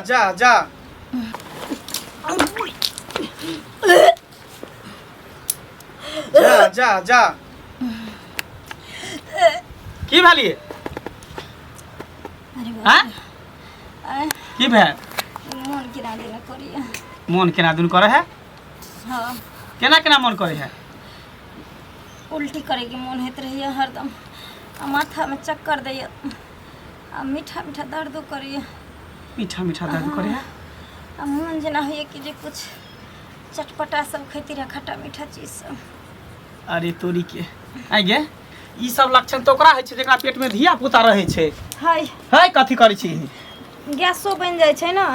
जा जा जा जा जा। की भेलिए? अरे हाँ? आय, की भेल? मोन केना देना करिए। मोन केना दुन करे है? हाँ। केना केना मोन करे है? उल्टी करैके मोन होइत रहैए हरदम, आ माथामे चक्कर दैए, आ मीठा मीठा दर्दो करैए। मीठा मीठा दर्द करे है? आ मोन जेना होइए कि जे कुछ चटपटा सब खैती रहे, खट्टा मीठा चीज सब। अरे तोरी के, आइ गे, ई सब लक्षण तऽ ओकरा होइ छै जेकरा पेट में धिया पुता रहै छै। हाय। है, कथी करै छी? गैसो बनि जाइ छै ने,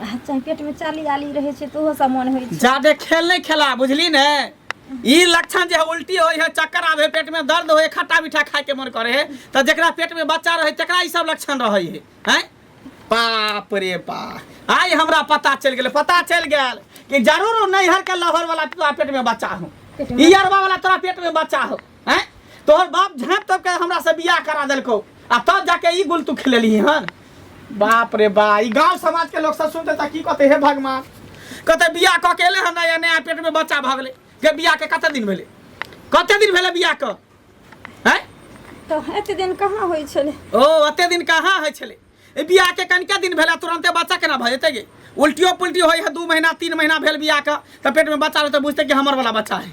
चाहे पेटमे चाली आली रहै छै तऽ ओहो सब मोन होइ छै। जादे खेल नहि खेला, बुझली ने? ई लक्षण जे उल्टी होइ है, चक्कर आबे, पेट में दर्द होय, खट्टा मीठा खाय के मन करे है, तऽ जेकरा पेट में बच्चा रहे तकरा ई सब लक्षण रहै है। हैं, बाप रे बाप, आइ हमरा पता चलि गेल, पता चलि गेल कि जरूर नैहर के लहर वाला तोरा पेट में बच्चा हो, ई अरबा वाला तोरा पेट में बच्चा हो। हैं, तोहर बाप झाँप तब के हमरा से बियाह करा देलको आ तब जाके ई गुल तू खेलली हन। बाप रे बा, ई गांव समाज के लोग सब सुनते त की कहते? हे भगवान, कहते बियाह कऽ के एले हन नया नया, पेट में बच्चा भऽ गेलै। के बियाह के कते दिन भेलै? कते दिन भेलै बियाह के? हैं? तऽ एते दिन कहाँ होइ छलै? ओ ओते दिन कहाँ होइ छलै? ई बियाह के कनिके दिन भेलै, तुरंते बच्चा केना भऽ जेतै गे? उल्टियो पुल्टी होइ है, 2 महीना 3 महीना भेल बियाह के तऽ पेट में बच्चा रहतै, बुझतै कि हमर वाला बच्चा है।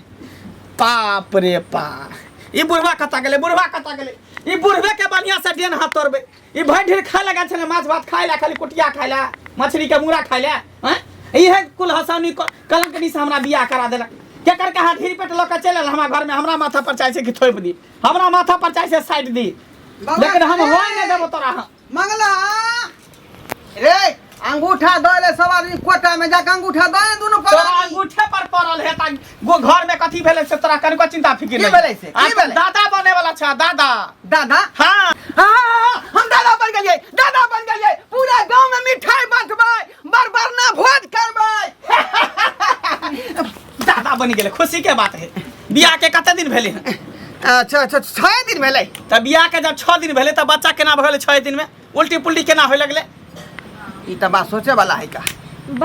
बाप रे बा, ई बुढ़वा कतऽ गेलै? बुढ़वा कतऽ गेलै? ई बुढ़वे के बढ़िया से डेन हाथ तोड़बै। ई भरि ढेर खाय लगा छलै, माछ भात खाय ला, खाली कुटिया खाय ला, मछली के मूड़ा खाय ला। हैं, इहे कुल हसानी कलंकनी से हमरा बियाह करा देलक। केकर कहाँ ढीर पेट लऽ के चलि आयल हमरा घर में, हमरा माथा पर चाहे छै कि थोपि दी, हमरा माथा पर चाहे छै साटि दी, लेकिन हम होय नहि देबो तोरा। हम मंगला रे, अंगूठा दऽ ले सब आदमी कोटा में जाके अंगूठा दऽ ले दुनू तोरा प्राणी। अंगूठे पर पड़ल है ता गो घर में कथी भेलै से तोरा कनिको चिंता फिकिर की नहीं। भेलै से? की आ तू भेलै? दादा बने वाला छा, दादा। दादा? हाँ। हाँ, हम दादा बन गेलियै, दादा बन गेलियै। पूरा गांव में मिठाई बांटबै, बरबरना भोज करबै। दादा बनि गेलै, खुशी के बात है। बियाह के कते दिन भेलै हन? अच्छा, 6 दिन भेलै। तऽ बियाह के जब 6 दिन भेलै तऽ बच्चा केना भऽ गेलै 6 दिन में? उल्टी पुल्टी केना होय लगलै? ई तऽ बात सोचे वाला है का,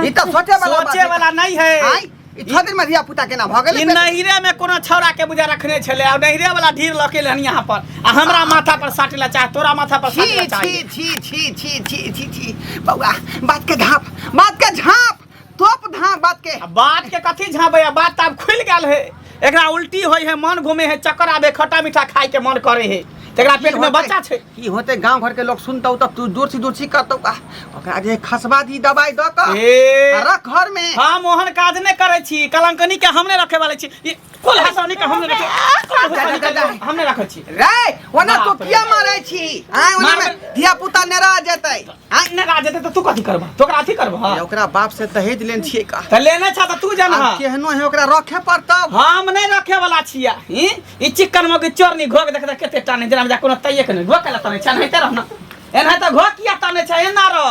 ई तऽ सोचे वाला बात सोचे है। वाला नहीं है। आँय, ई 6 दिन में धिया पुता केना भऽ गेलै? ई नहिरे में कोनो छौड़ा के बुझा रखने छलै आ नहिरे वाला ढीर लऽ के एलै यहाँ पर आ हमरा माथा पर साटे ला चाहे, तोरा माथा पर छी साटे ला चाहे। छी छी छी छी छी छी छी, बौआ, बात के झाँप, बात के झाँप, तोप झाँप बात के। आ बात के कथी झाँपै? आ बात तऽ आब खुलि गेल है। एकरा उल्टी होइ है, मन घूमे है, चक्कर आबे, खट्टा मीठा खाय के मन करे है, तऽ एकरा पेट में बच्चा छै। की होते, गांव घर के लोग सुनतौ तऽ तू दूर से दूर सी करतौ का। ओकरा जे खसबा दी दवाई दऽ कऽ ए आ रख घर में। हम ओहन काज नहि करै छी। कलंकनी के हम नहि रखे वाले छी। ई कुल हसौनी के हम नहि रखे, कुल हसौनी के हम नहि रखै छी। रे, ओना तू बाप रे। किया मारै छी? आँय, ओना में मारबै। धिया पुता नेरा जेतै। आँय? नहि राज जेतै तऽ तू कथी करबह? तो ओकरा अथी करबह? ए, ओकरा बाप से दहेज लेन छियै का। तऽ लेने छ तऽ तू जानह। आब केहनो है, ओकरा रखे पड़तौ। हम नहि रखे वाला छियै। ई ई चिकन मौगी चोरनी घोक देख देख कते टाने, जेना बुझा कोनो तैये के नहि। घोक केला तने छै? एनाहिते रह न, एनाहिते घोक किया तने छै? एना रह।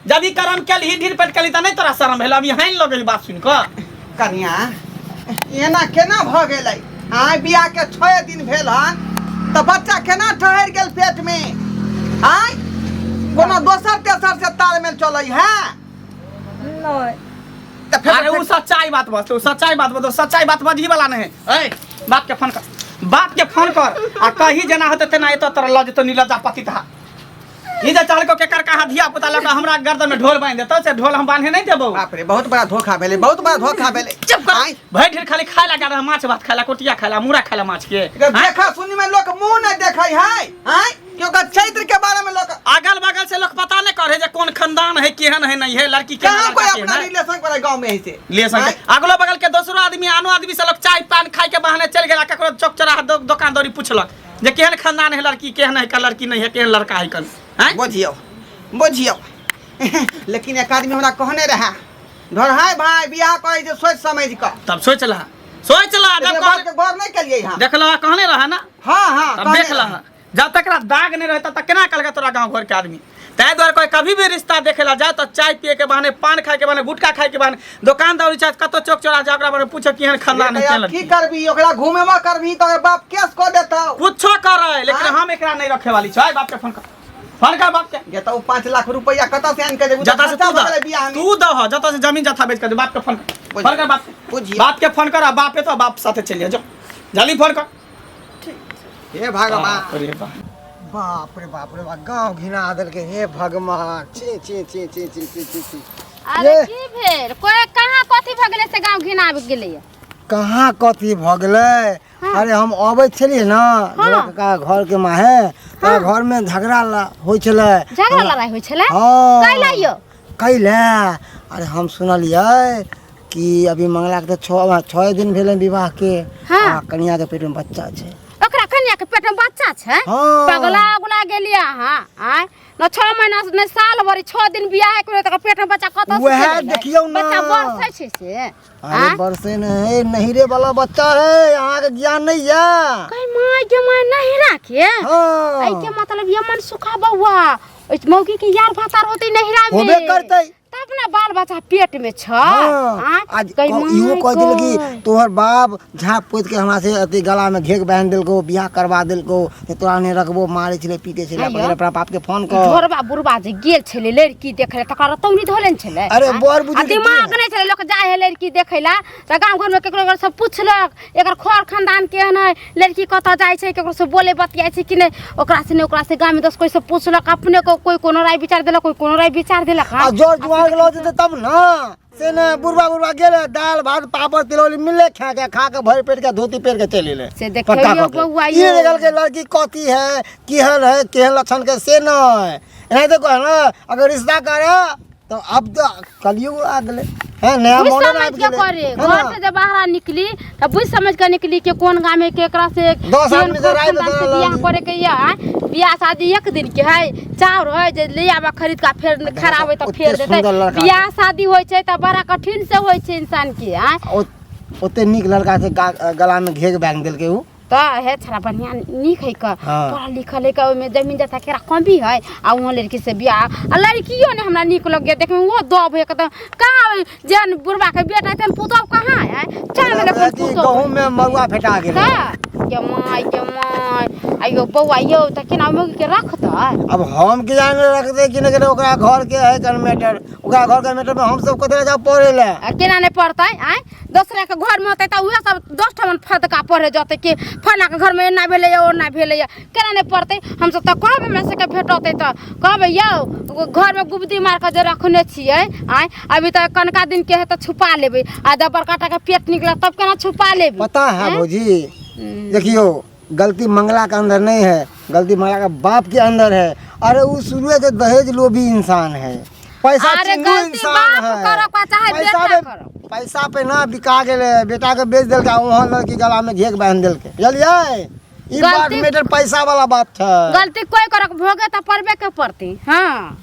जब ई करम केलही, ढीर पेट केलही तऽ नहि तोरा शरम भेल? अभी हानि लगै बात सुनि कऽ। कनिया, एना केना भऽ गेलै? आय, बियाह के 6 दिन भेल हन तऽ बच्चा केना ठहरि गेल पेट में? आय, कोनो दोसर तेसर से तालमेल चलै है? नहि। तऽ फेर अरे, उ सच्चाई बात बस, उ सच्चाई बात बस, सच्चाई बात बजही वाला नहीं। ए, बाप के फोन कर, बाप के फोन कर आ कही जेना होते तेना एतो, तोरा लऽ जेतो नीलजा पति तहा। ई जे चाहलको केकर कहाँ धिया पुता लऽ कऽ हमरा गर्दन में ढोल बांधि देतौ, से ढोल हम बांधे नहीं देबौ। बाप रे, बहुत बड़ा धोखा भेलै, बहुत बड़ा धोखा भेलै। चुप कर। आँय? भरि ढेर खाली खाय लगा रहा, माछ भात खाय ला, कोटिया खाय ला, मूड़ा खाय ला माछ के। एकर देखा सुनी में लोक मुंह नहीं देखै है। आँय, कि ओकर चरित्र के बारे में लोक अगल बगल से लोग पता नहीं करे जे कौन खानदान है, केहन है, नहीं है, लड़की केहन, कहाँ लड़का कोई केहन अपना है। रिलेशन करे गांव में ऐसे ले आँय? सकते अगलो बगल के दोसरो आदमी, आनो आदमी से लोग चाय पान खाय के बहाने चल गेला, ककरो चौक चौराहा दोकान दौरी पूछलक जे केहन खानदान है, लड़की केहन है, का लड़की नहीं है, केहन लड़का है कन हैं। बुझियौ, बुझियौ, लेकिन एक आदमी हमरा कहने रहे ढोरहाय भाई, बियाह करै छै सोचि समझि कऽ। तब सोच लहा, सोच लहा जब लेकिन बात के गौर नहीं केलियै यहाँ। देख लहा, कहने रहा ना? हाँ। तब कहने देख लहा, रहे। जब तक एकरा दाग नहीं रहता तब केना कहलकै तोरा गांव घर के आदमी? ताहि दुआरे कोई कभी भी रिश्ता देखे ला जाए तो चाय पिए के बहाने, पान खाए के बहाने, गुटखा खाए के बहाने, दुकान दौरी चाहे कतो चौक चौराहा जाए, ओकरा बारे में पूछो केहन खानदान है, लेकिन केहन आब की लड़की। करबी? ओकरा घुमेबो करबी तऽ ओकर बाप केस कऽ देतौ। कुछो करे, लेकिन हाँ? हम एकरा नहीं रखे वाली छी। बाप के फोन कर, फोन कर बाप के। गे तऽ ओ 5 लाख रुपैआ कतऽ से आनि के देबू? जता से खर्चा तू भऽ गेलै दह, बियाह में। तू दह, जता से जमीन जथा बेच के दे। बाप के फोन कर, फोन कर बाप के। बुझिए। बाप के फोन कर आ बाप के तो बाप साथे चलिए जो, जल्दी फोन कर। हे भगवान। बाप रे बाप। बाप रे बाप रे बाप, गाँव घिना देलकै, हे भगवान। छी छी छी छी छी छी छी छी। अरे ये। की भेल? कोई कहाँ कथी भऽ गेलै से गाँव घिना गेलै? कहाँ कथी भऽ गेलै? अरे हम अबै छलियै ने झोला काका घर के माहे, तऽ घर में झगड़ा होइ छलै। झगड़ा लड़ाई होइ छलै? हँ। कैला यौ? कैला? अरे हम सुनलियै कि अभी मंगला के तऽ 6 दिन भेलै विवाह के। हाँ। आ कनिया के पेट में बच्चा छै। ओकरा कनिया के पेट में बच्चा छै? हाँ। पगला उगला गेलियै अहाँ? आँय, न 6 महीना न साल भरि, 6 दिन बियाह के तकर पेट में बच्चा कतऽ से वएह चलि एलै? देखियौ ने। बच्चा बरसै छै से? अरे आँय? बरसे नहीं, नहिरे वाला बच्चा है, अहाँ के ज्ञान नहीं है। कहीं माय के माय नहिरा के? हाँ। एहि के मतलब ये मन सुखा बौआ, ओहि मौगी के यार भातार होतै नहिरा में। होबे करतै। तब ने बाल बच्चा पेट में छ। हाँ। आँय? आज कहीं इहो माय कह देल कि गई। तोहर बाप झाँप पोति के हमरा से अथी गला में घेघ बांधि देलको, बियाह करवा देलको, जे तोरा नहि रखबो, मारे छलै पीटे छलै। आइयो। अपना बाप के फोन कर। ढोरबा बुढ़बा जे गेल छलै लड़की देखै लए, तकरा रतौनी धोले ने छलै। अरे आँय? बड़ बुजुर्ग आ दिमाग के। नहि छलै। लोक जाइ है लड़की देखै लए तऽ गाँव घरमे केकरो घर सब पुछलक, एकर खर खानदान केहन है, लड़की कतऽ जाइ छै, केकरो से बोले बतियाइ छै कि नहि, ओकरा से नहि ओकरा से, गाँवमे दस कोइ से पुछलक, अपने को कोइ कोनो राय विचार देलक, कोइ कोनो राय विचार देलक। आ जर जुआर के लऽ जेतै तब ने, से ने बुढ़बा बुढ़बा गेलै, दालि भात पापड़ तिलौरी मिललै खा के, खा के भरि पेट के धोती पहिर के चलि एलै। से देखियौ पक्का कऽ के। बौआ ई यौ। देखलकै लड़की कथी है, केहन है, केहन लक्षण के, से नहि एनाहिते कह ने। अगर रिश्ता करे तो अब तो कलयुग आ गेलै है, नया बुझ मॉडल समझ आबि के गेलै करे है घर ना? से जब बाहर निकली तब बुझ समझ के निकली कि कोन गाँव में केकरा से 10 केहन आदमी से राय खानदान से बदलल बियाह आदमी। करे के या बियाह शादी एक दिन के है, चाउर है जे ले आबा खरीद के, फेर खराब है तऽ ओते फेर देतै। सुन्दर लड़का। बियाह शादी होइ छै तऽ बड़ा कठिन से होइ छै इंसान के। आँय? ओते नीक लड़का छै, गला में घेघ बांधि देलकै उ। तऽ हे छड़ा बढ़िआँ नीक है क। हाँ। पढ़ल लिखल है क, ओहिमे जमीन जथा केरा कमी है, आ वहाँ लड़की से बियाह, आ लड़कियो ने हमरा नीक लग गया देखमे, ओहो दब है कतऽ कहाँ, जेहन बुढ़बा के बेटा तेहन पुतहु कहाँ है, चाह में देखो अथी पुतहु। गहूम में मरुआ फेटा गेलै। तऽ गे माय गे माय, आइयो बौआ यौ, तऽ केना मौगी के रखतै? अब हम के जाने रखते कि नहीं, ओकरा घर के है कन मैटर, ओकरा घर के मैटर में हम सब कथी जाओ पढ़े ले। आ केना नहि पढ़तै? आँय, दोसरा के घर में होतै तऽ उएह सब 10 ठमन फदका पढ़े जतै कि फलाना के घर में एना भेलैया ओना भेलैया, केना नहि पढ़तै? हमसब तऽ कहबै, हमरा सबके भेटतै तऽ कहबै यौ, घर में गुबदी मार कऽ जे रखने छियै, आँय, अभी तऽ कनका दिन के है तऽ छुपा लेबै, आ जब बड़का टा के पेट निकलत तब केना छुपा लेबै? पता है आँय? भौजी, देखियो, गलती मंगला के अंदर नहीं है, गलती मंगला के बाप के अंदर है। अरे वो शुरू से दहेज लोभी इंसान है, पैसा अरे चिन्हू गलती इंसान बाप है। करब का चाहे पैसा बेटा पे करब। पैसा पे ना बिका गेले, बेटा के बेच देलकै, वहाँ लड़की गला में घेक बांध देलकै, बुझलियै? ई बात मैटर पैसा वाला बात है। गलती कोई करक भोगे तऽ पड़बे के पड़ती। हाँ।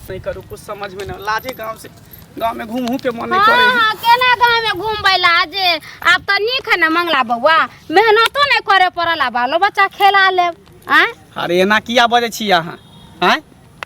नहीं करू, कुछ समझ में ना लाजे गांव से गांव में घूम के मन नहीं करे। हाँ, केना गाँव में घूमबै लाजे? आब तऽ नीक है ने मंगला बौआ, मेहनतो नहि करे पड़ल आ बालो बच्चा खेला लेब। आँय? अरे एना किया बजै छी अहाँ? आँय?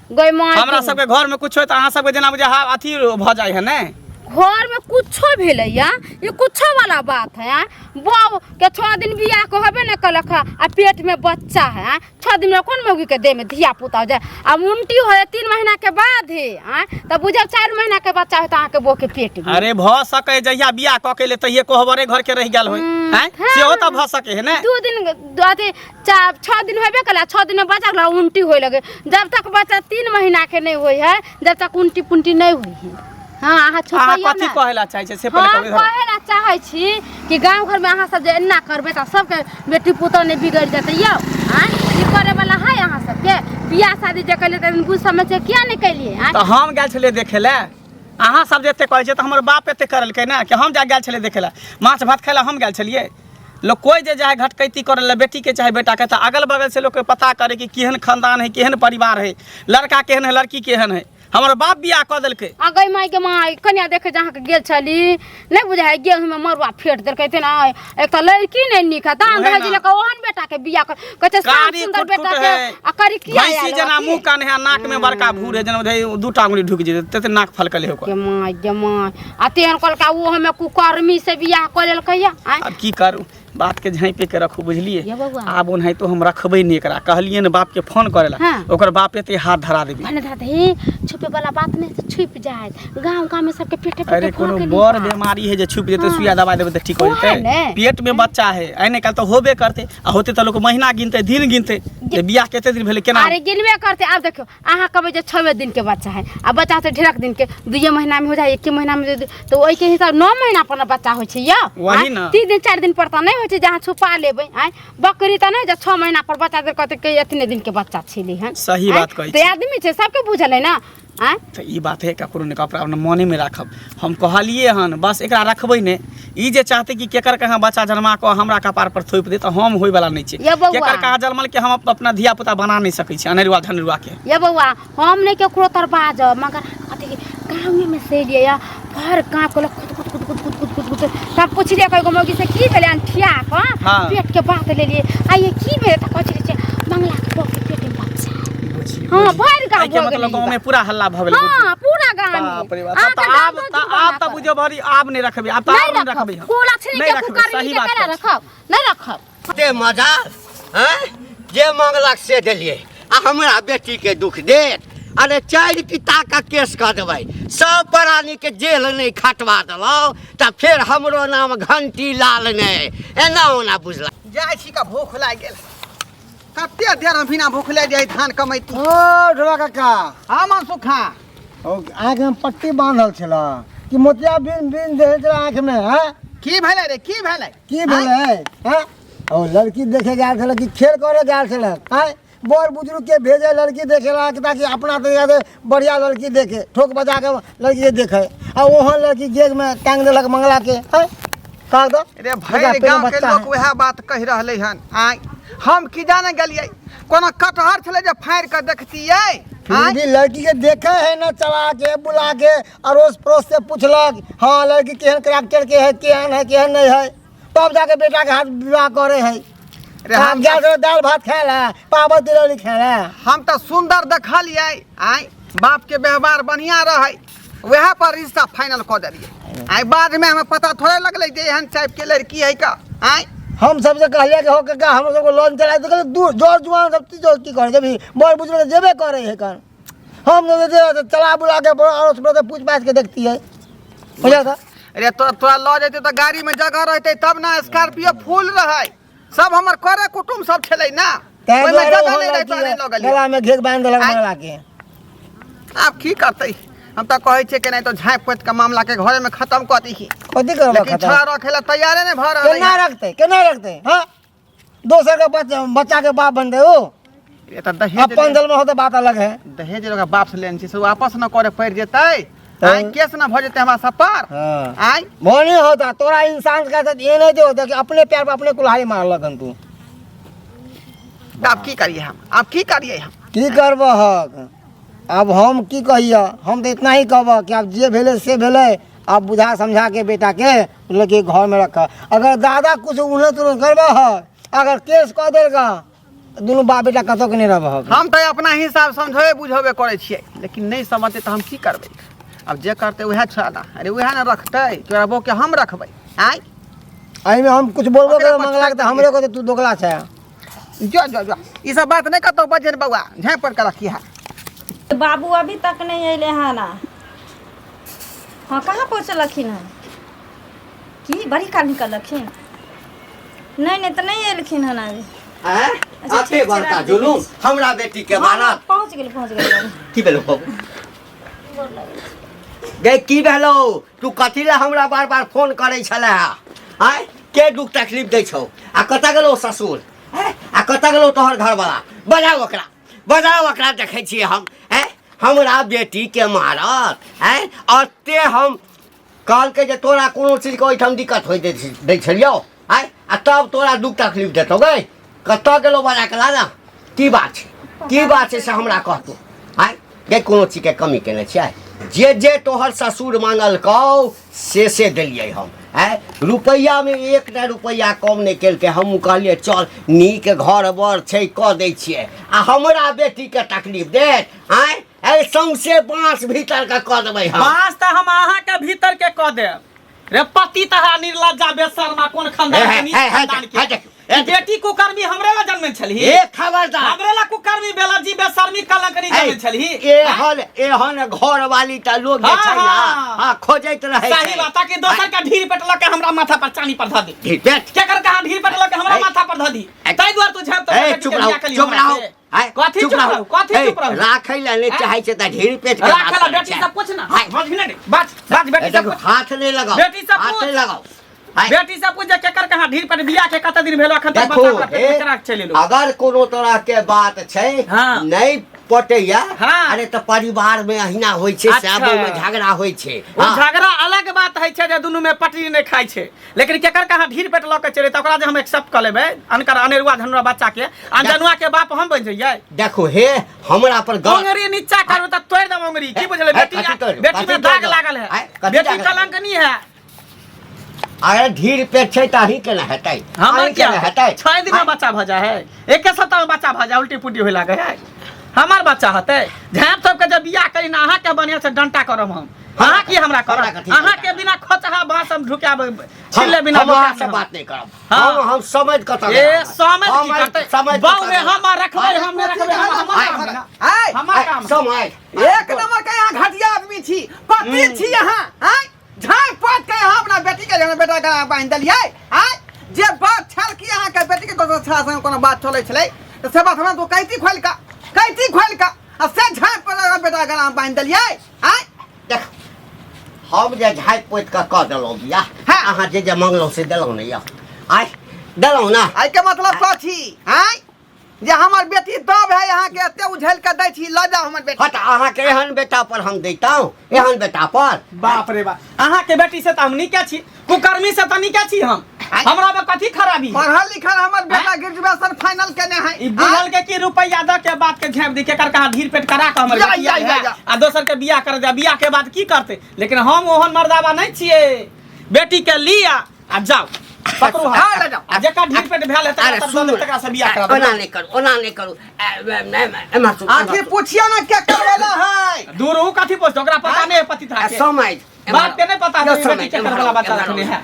गै माय, हमरा सबके घर में कुछ होय तऽ अहाँ सबके जेना बुझे हा अथी भऽ जाइ है ने। घर में कुछो भेलैया, ये कुछो वाला बात है? आँय, बौ के 6 दिन बियाह के होबे ने कलक है, आ पेट में बच्चा है। आँय, 6 दिन में कोन मौगी के देह में धिया पुता हो जाए? आ उल्टी हो 3 महीना के बाद है। आँय, तऽ बुझब 4 महीना के बच्चा होता अहाँके बौ के पेट में। अरे भऽ सकै जहिया बियाह कऽ के ले तहिये कोहबरे घर के रहि गेल होय। आँय, सेहो तऽ भऽ सकै है ने। 2 दिन अथी 6 दिन होबे कला, 6 दिन में बच्चा के उल्टी होए लगे, जब तक बच्चा 3 महीना के नहीं होए है जब तक उल्टी पुल्टी नहीं होई है। हाँ, अहाँ अहाँ छुपैयौ कथी ने। कहै लए चाहै छियै से पहिले हम कहू इधर। कहै लए चाहै छी कि गाँव घरमे अहाँ सब जे एना करबै तऽ सबके बेटी पुतोह नहि बिगड़ि जेतै यौ? आँय, ई करे वाला है अहाँ सबके? बियाह शादी जे केलियै तऽ बुझ समझ के किया नहि केलियै? आँय? तऽ हम गेल छलियै देखै लए, अहाँ सब जे एते कहै छियै तऽ हमर बाप एते करलकै ने कि हम जा गेल छलियै देखै लए, माछ भात खाइ लए हम गेल छलियै। लोक कोइ जे जाइ घटकैती करै लए बेटीके चाहे बेटाके, तऽ अगल बगल से लोकके पता करै कि केहन खानदान है, केहन परिवार है, लड़का केहन है, लड़की केहन है। हमर बाप बियाह कऽ देलकै। आ गई माय के माय, कन्या देखे जहाँ के गेल छली, नहीं बुझाय गेहूं में मरुआ फेंट देलकै तेना। एक तऽ लड़की नहीं नीक है, दान ओहे दहेज ना। लेके ओहन बेटा के बियाह कर कहै छै, श्याम कारी सुंदर कुटकुट बेटा के है। आ करी किया भैंसी आयल जेना अथी? मुंह कान है, नाक में बड़का भूर है, जेना बुझाइ दूटा अंगुली ढुकि जेतै तते नाक फलकल है ओकर। गे माय गे माय, आ तेहन कहलकै ओ हमे कुकर्मी से बियाह कऽ लेलकै या आँय? आब की करू, बात के झाँपे के रखू बुझलिए। ये बउआ। आब ओनाहितो हम रखबै नहि एकरा, कहलियै ने बाप के फोन करे ला, हाँ। ओकर बाप एते हाथ धरा देबी। भने धरा दे, छुपे वाला बात नहीं तो छुप जाए, गांव गांव में सबके पेटे पेटे अरे भऽ कोनो गेलै बड़ बात। बीमारी है जे छुप जेतै, हाँ। सुइया दवाई देबै तऽ ठीक हो ओएह जेतै। ने। पेट में बच्चा है, आइ ने काल्हि तऽ होबे करतै, आ होतै तऽ लोक महीना गिनतै दिन गिनतै जे बियाह कते दिन भेलै केना। अरे गिनबे करते। आब देखियो अहाँ कहबै जे 6 दिन के बच्चा है, आ बच्चा तऽ ढेरक दिन के, 2 महीना में हो जाए, 1 महीना में, तऽ ओहिके हिसाब 9 महीना पर ने बच्चा होइ छै यौ। वही ने। 3 दिन 4 दिन पर तऽ नहि होइ छै जे अहाँ छुपा लेबै। आँय बकरी तऽ नहि जे 6 महीना पर बच्चा देल कहतै कि एतने दिन के बच्चा छेलै हन। सही आँय? बात कहै तऽ आदमी छै सबके बुझल है ना। आँय तऽ ई बात है ककरो नहि कपड़ा अपना मनेमे राखब, हम कहलियै हन बस एकरा रखबै नहि। ई जे चाहतै कि केकर कहाँ बच्चा जन्मा कऽ हमरा कपार पर थोपि दे, तऽ हम होइवला नहि छै। ये बौआ। केकर कहाँ जन्मल के हम अपना धिया पुता बना नहि सकै छी अनेरुआ धनेरुआ के। ये बौआ हम नहि केकरो तर बाजब, मगर अथी गाँवेमे से लिए या भर गाँव के लोग कुद कुद कुद कुद कुद कुद कुद कुद। तब पुछलियै कएगो मौगी से की भेलै अनठिया कऽ हाँ। पेट के बात लेलियै आ ये की भेलै, तऽ कहै छलै मंगला के बौआ के पेट में बच्चा है। बुझियौ, हाँ, बुझियौ। भरि गाँव एहिके भऽ मतलब गेलै गाँवमे पूरा हल्ला भऽ गेलै। हाँ पूरा गाँव में। बाप रे बाप, अहाँके तऽ गाँव आब तऽ तऽ जुबान आब तऽ पर। बुझियौ भरि आब नहि रखबै, आब तऽ नहि आब नहि रखब। रखबै हम। कुलक्षणी नहि के रखबै, कुकर्मी सही के बात केना कहै छी। रखब, नहि रखब। ते मजा हैं जे मांगलक से देलियै आ हमरा बेटीके दुख देत। अरे 4 पिता का केस कऽ देबै, सब प्राणी के जेल नहि खटवा देलहुँ तऽ फेर हमरो नाम घंटी लाल नहि। एना ओना बुझला जाइ छी का भूख लागि गेल, कते देर हम बिना भूख लागि जाइ धान कमैती। ओ ढोला काका। हाँ मनसुखा। ओ आँखि में पट्टी बांधल छला कि मोतिया बिन बिन देने छला आँखि में? हैं की भेलै रे, की भेलै, की भेलै? हैं ओ लड़की देखे गेल छल कि खेल करे गेल छल? हैं बड़ बुजुर्ग के भेजे लड़की देखे ला ताकि अपना तरीका से बढ़िया लड़की देखे, ठोक बजा के लड़की के देखे, आ ओहन लड़की गेग में टांग देलक मंगला के। हैं कह दो रे एकरा भरि पेट में गाँव के बच्चा लोक है। वएह बात कहि रहलै हन। आँय हम की जाने गेलियै, कोनो कटहर छलै जे फाड़ि कऽ देखतियै। फिर आँय भी लड़की के देखे है ना, चला के बुला के अड़ोस पड़ोस से पूछलक, हाँ लड़की केहन करैक्टर के है, केहन है केहन नहीं है, तब जाके बेटा के हाथ विवाह करे है। रे हम हम जा दाल भात खाए ला, पापड़ तिलौरी खाए ला। हम तऽ सुंदर देखलियै, आँय बाप के व्यवहार बढ़िया रहै, वएह पर रिश्ता फाइनल कऽ देलियै। आइ बाद में हमें पता थोड़े लगलै जे एहन टाइप के लड़की है का। आँय हम सबसे कहलियै कि हो काका हम सबको लोन चला तो कहले दूर जोर जुआन सब चीज की करे जब बड़ बुजुर्ग जेबे करे है कन, हम सब जे चला बुला के अड़ोस पड़ोस से पूछ पाछ के देखती है बुझा था। अरे तोरा लऽ जेतै तऽ गाड़ी में जगह रहतै तब ना, स्कॉर्पियो फूल रहै, सब हमर करे कुटुम सब छलै ना, तैं ओहिमे दुआरे जगह ओहो नहि रहै लड़की तऽ नहि लऽ गेलियै। गला में घेक बांधि देलक आँय? मंगला के। आब की करतै, हम तऽ कहै छियै कि नहि तऽ झाँपि पोति कऽ मामला के घरे में खत्म कऽ दीही, कथी करबै लेकिन खत्म? छोड़ा रखे ला तैयारे नहि भऽ रहल केना रखतै, केना रखतै? हाँ दोसर के बच्चा के बाप बनतै ओ। ये तऽ दहेज अपन दल में हो तो बात अलग है। दहेज ओकरा बाप से लेने छी से वापस न करे पड़ि जेतै, तऽ- आइ केस न भऽ जेतै हमरा सब पर। हाँ। आइ वो नहीं होता तोरा इंसान का साथ ये नहीं होता कि अपने पैर पर अपने कुल्हाड़ी मारलक हन तू। तऽ आब की करियै हम, आब की करियै हम? की करबहक अब हम की कहिया, हम तो इतना ही कहब कि आब जे भेलै से भेलै, आब बुझा समझा के बेटा के लेके घर में रख। अगर दादा कुछ उन्नत उन्नत करबह, अगर केस कऽ देलक दुनू बाप बेटा कतौ के नहीं रहबहक। हम तऽ अपना हिसाब समझेबे बुझेबे करै छियै, लेकिन नहि समझतै तऽ हम की करबै? आब जे करतै उएह छोड़ा ना, अरे उएह ने रखतै, तोरा बौके हम रखबै। आँय एहिमे हम कुछ बोलबो ओकरा करब मंगला के तऽ हमरे कहतै तू दोगला छै। जो जो जो ई सब बात नहि कतौ बजन बौआ, झाँपि पर के रखिहे। बाबू अभी तक नहीं अयले हन। हाँ कहाँ पहुँचलखिन हन? की बड़ी काल निकललखिन? नहीं नहीं तऽ नहीं एलखिन हन आज। हैं? अच्छा, अते ठीक छै, बड़का राख जुलूम हमरा बेटी के हाँ, मारत। पहुँच गेल, पहुँच गेल बाबू। की भेलो बाबू? गे की भेलो? तू कथी ला हमरा बार बार फोन करै छले? आँय के दुख तकलीफ दै छौ? आ कतऽ गेलौ ससुर? हैं? आ कतऽ गेलौ तोहर घरवाला? बजाओ ओकरा, बजाओ ओकरा, देखै छियै हम। हैं हमरा बेटी के मारत? हैं अते हम कहलकै जे तोरा कोनो चीजके ओहिठाम दिक्कत होइ दै छलियौ, आँय आ तब तोरा दुख तकलीफ देतौ गै। कतऽ गेलौ बजा के ला ना, की बात छै, की बात छै से हमरा कहतौ। आँय गै कोनो चीजके कमी केने छियै? जे जे तोहर ससुर मांगलकौ से से देलियै हम। आँय रुपैआमे एकटा रुपैआ कम नहि केलकै। हमहूँ कहलियै चल नीक घर बर छै कऽ दै छियै, आ हमरा बेटीके तकलीफ देत? आँय ए सौंसे बाँस भीतर के कऽ देबै हम। बाँस तऽ हम अहाँके भीतर के कऽ देब, रे पति तहा निर्लज्जा बेशर्मा कोन खानदान के नीच हे, हे, खानदान हे, के देखियौ, हे, ई बेटी कुकर्मी हमरे ला जन्मे छलही ए खबरदार हमरे ला कुकर्मी बेलज्जी बेशर्मी कलंकनी जन्मे छलही एहन एहन घर वाली त लोग जे हाँ, छै ना हाँ। हाँ खोजैत रहै सही बात ताकि दोसर का ढीर पेट लके हमरा माथा पर चानी पर धऽ दी ठीक बैठ केकर कहाँ ढीर पेट लके हमरा ए, माथा पर धऽ दी ताहि दुआरे तू झाँप ए चुप रहो चुप रहो आय, कथी चुप रहू कथी ए, चुप रहू राखै ला नहि आँय? चाहै छै तऽ ढेर पेट के राखे बात ला करै बेटी छै। से पूछ ना आय, बाज नहीं बाज बाज ए, बेटी से देखो, पूछ हाथ नहीं लगाओ बेटी से हाथ पूछ। नहीं लगाओ आय, बेटी से पूछ जे केकर कहाँ ढीर पर बियाह के कते दिन भेलो अखन तक देखो बच्चा ओकरा पेट में ए, केना चलि एलो अगर कोनो तरह के बात छै हाँ। नहि पटैया हाँ। अरे तऽ परिवार में अहिना होइ छै अच्छा। साबो में झगड़ा होइ छै ओ हाँ। झगड़ा अलग बात है छै जे दुनू में पटरी नहि खाइ छै लेकिन केकर कहाँ ढीर पेट लऽ के चले तऽ ओकरा जे हम एक्सेप्ट कऽ लेबै अनकर अनेरुआ धनुआ बच्चा के अनजनुआ के बाप हम बनि जइयै देखो हे हमरा पर गलत उंगरी नीचा करू तऽ तोड़ि देब उंगरी की बुझलै ए, बेटी कथी तोड़ि? बेटी कथी में दाग तोड़ि देब? लागल है आय, कथी बेटी दाग लागल? कलंकनी है अगर ढीर पेट छै तऽ अहीं केना हेतै हमर अहीं क्या केना हेतै 6 दिन में बच्चा भऽ जाइ है एके सप्ताह में बच्चा भऽ जाय उल्टी पुल्टी होय लागै है हमर बच्चा होतै झाँप तोप के जब बियाह करी ने अहाँके बढ़िआँ से डंटा करब हम अहाँ की हमरा हमरा करब कथी अहाँके बिना खोचहा बाँस हम ढुकाब छिलले बिना हम अहाँ ढुकाब से हम। बात नहीं करब हाँ। हम समझ कतऽ ए गेलहुँ? समझ की हम करतै समझ बाऊ कतऽ रे गेलहुँ? हम रखबै हम नहि रखबै हमर काम है ना। आय हमर काम है। समझ एक नंबर के यहाँ घटिया आदमी छी कथी छी यहाँ आय झाँप पात के यहाँ अपना बेटी के जगह बेटा के बांधि देलियै आय जे बात छल कि अहाँ के बेटी के दोसर छला संग कोनो बात चलै छलै तऽ से बात हमरा तो कैती खोलि कऽ कैती खोलि कऽ आ से झाँप पर बेटा के नाम बांधि देलियै आय देख हम जे झाँपि पोति कऽ कऽ देलहुँ बियाह हाँ। अहाँ जे जे मंगलहुँ से देलहुँ ने यौ आय देलहुँ ने एहिके मतलब कथी आय जे हमर बेटी दब है अहाँ के एते उझेल के दै छी लऽ जाउ हमर बेटी हँ तऽ अहाँके एहन बेटा पर हम दैतहुँ एहन बेटा पर बाप रे बाप अहाँके बेटी से तऽ हम नीके छी कुकर्मी से तऽ नीके छी हम हमरा में कथी खराबी है? पढ़ल लिखल हमर बेटा ग्रेजुएशन फाइनल केने है ई बुझल के कि रुपैया द के बात के झाँप दी केकर कहाँ धीर पेट करा के हमर या, बेटिया या, या, है, या। आ दोसर के बियाह कर दे बियाह के बाद की करते लेकिन हम ओहन मर्दाबा नहीं छियै बेटी के लिया आ जाओ पकड़ू हाथ हाँ, लऽ जाओ। आ जेकर ढीर पेट भेल है अरे तकरा सुनू तकरा से बियाह करा ओना देबै। नहि करू ओना नहि करू एम्हर सुनू, आखिर एम्हर पूछिए ना क्या करवाला है दूर ऊ कथी पोस्ट ओकरा पता नहीं है पति था सुनू। आ, के समझ बाप के नहीं पता यौ, है समझ, बेटी के एम्हर वाला आउ, बच्चा एम्हर रखने आउ। है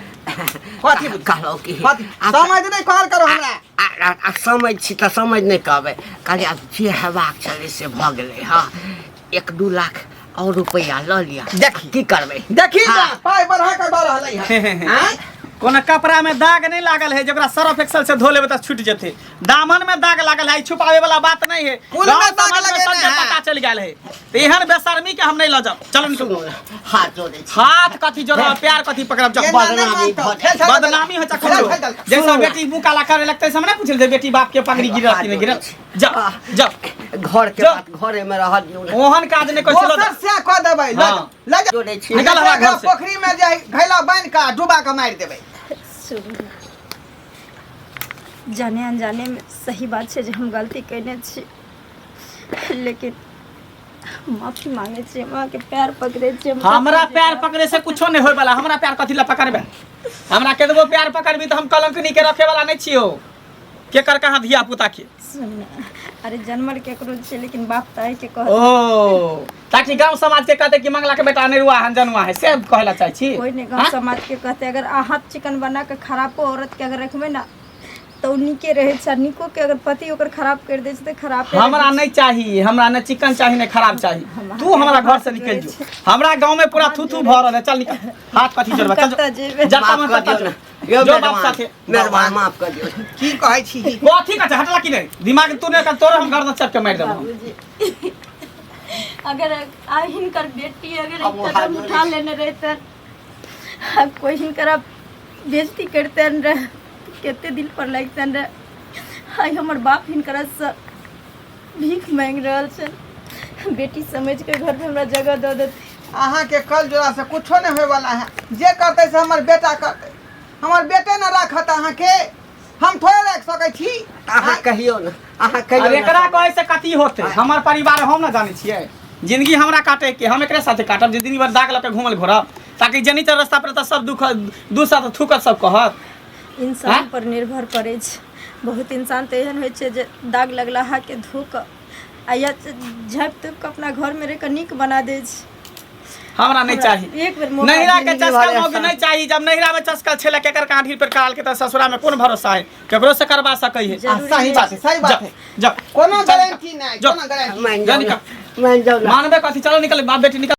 कथी कहलहुँ कि कथी समझ नहीं कहल करो हमरा आ, आ, आ समझ छी तऽ समझ नहि कहबै कहलियै आब जे हेबाक छलै से भऽ गेलै हँ 1-2 लाख आओर रुपैआ लऽ लिअ देखी। की करबै देखी ना हाँ। पाई बढ़ा के दऽ रहलै है आँय? कोनो कपड़ा में दाग नहीं लागल है जकरा सर्फ एक्सेल से धो लेबै तऽ छूट जेतै दामन में दाग लागल है ई छुपावे वाला बात नहीं है कुल में गाँव दाग समाज में लगेने सबके है। पता चल गेल है तऽ एहन बेशर्मी के हम नहीं लऽ जाब चलू निकलू सुनू ने हाथ जोड़ै छी हाथ कथी जोड़ब प्यार कथी पकड़ब जाओ एना नहि बदनामी मानतौ। भऽ चल, चल, चल। बदनामी हो चल, चल चल, चल। जैसा सुनू ना। बेटी मुँह काला करे लगते हम नहीं पूछल बेटी बाप के पगड़ी गिरल कि नहीं गिरल जा जा घर के जो। बात घरे में रह दियौ ने ओहन काज नहीं कर चलो दोसर से कऽ देबै लऽ हाँ। जाउ, लऽ जाउ। जोड़ै छी निकल हमरा घर से। पोखरी में जे घैला बान्हि कऽ डुबा कऽ मारि देबै सुनू जाने अनजाने में सही बात छै जे हम गलती कयने छी लेकिन माफी मांगे छी हम अहाँके पैर पकड़ै छी हम हमरा पैर पकड़े से कुछो नहीं होय वाला हमरा पैर कथी ला पकड़बे हमरा केतबो पैर पकड़बी तऽ हम कलंकनी के रखे वाला नहीं छियो केकर कहाँ धिया पुता के सुन अरे जनमल केकरो छै लेकिन बाप तऽ अहीँके कहत ओ ताकि गांव समाज के कहते कि मंगला के बेटा अनेरुआ है जनुआ है से कहला चाहे छी कोई नहीं गाँव हाँ? समाज के कहते अगर अहाँ चिकन बना के खराबो औरत के अगर रखबै ना तऽ ओ नीके रहै छै आ नीको के अगर पति ओकर खराब करि दै छै तऽ खराबे हमरा रहै छै। नहीं चाहिए हमरा न चिकन चाहिए न खराब चाहिए हम तू हमरा घर से हाथ निकल जोड़ै जो हमरा गांव में पूरा थू थू भऽ रहल है चल निकल हाथ कथी जोड़बा चल कतऽ जेबै? जत्ता माफ मन कऽ तत्ता दियौ जो ने यौ जो बाप मेहरबान साथे मेहरबान माफ कऽ दियौ ने। की कहै छी कथी का हटला कि नहीं दिमाग तू नहीं कर तोरे हम गर्दन चप के मार देबो हम। बाबूजी अगर आ हिनकर बेटी अगर अब वो एक हाथ कदम जोड़ै उठा लेने रहतन आ कोई हिनकर अब बेइज्जती करतन रह कते दिल पर लगतन रह आइ हमर बाप हिनकर से भीख मांगि रहल छन बेटी समझ के घर में हमरा जगह दऽ देत अहाँके कल जोड़ा से कुछो नहीं होय वाला है जे करतै से हमर बेटा करतै हमर बेटे ने राखत अहाँके हम थोड़े राखि सकै छी अहाँ कहियौ ने अहाँ कहियौ अरे ने। एकरा कहै से कथी होते हमर परिवार हम ना जानै छियै जिंदगी हमरा काटे के हम एकरे साथे काटब जे जिंदगी भर दाग लऽ के घूमल घोरब ताकि जनी चल रास्ता पर तऽ सब दुख दू साथ थूकत सब कहत इंसान आँय? पर निर्भर करै छै बहुत इंसान तऽ एहन होइ छै जे दाग लगलाहाके धो कऽ आ या झाँपि तोपि कऽ अपना घरमे रहि कऽ नीक बना दै छै हमरा नहीं चाही। एक बेर मौका नैहरा के जिंदगी चस्कल भर मौगी नहीं चाही। जब नैहरा में चस्कल छेला केकर कांठी पर कराल के त ससुरा में कोन भरोसा है, केकरो से करवा सकै है। आ, सही बात है, सही बात है। जा कोनो चल, गारंटी नहीं, जो। कोनो गारंटी। मान जा जाओ निकल। ना, मान जाओ ना। मानबे कथी, चलो निकल बाप बेटी निकल।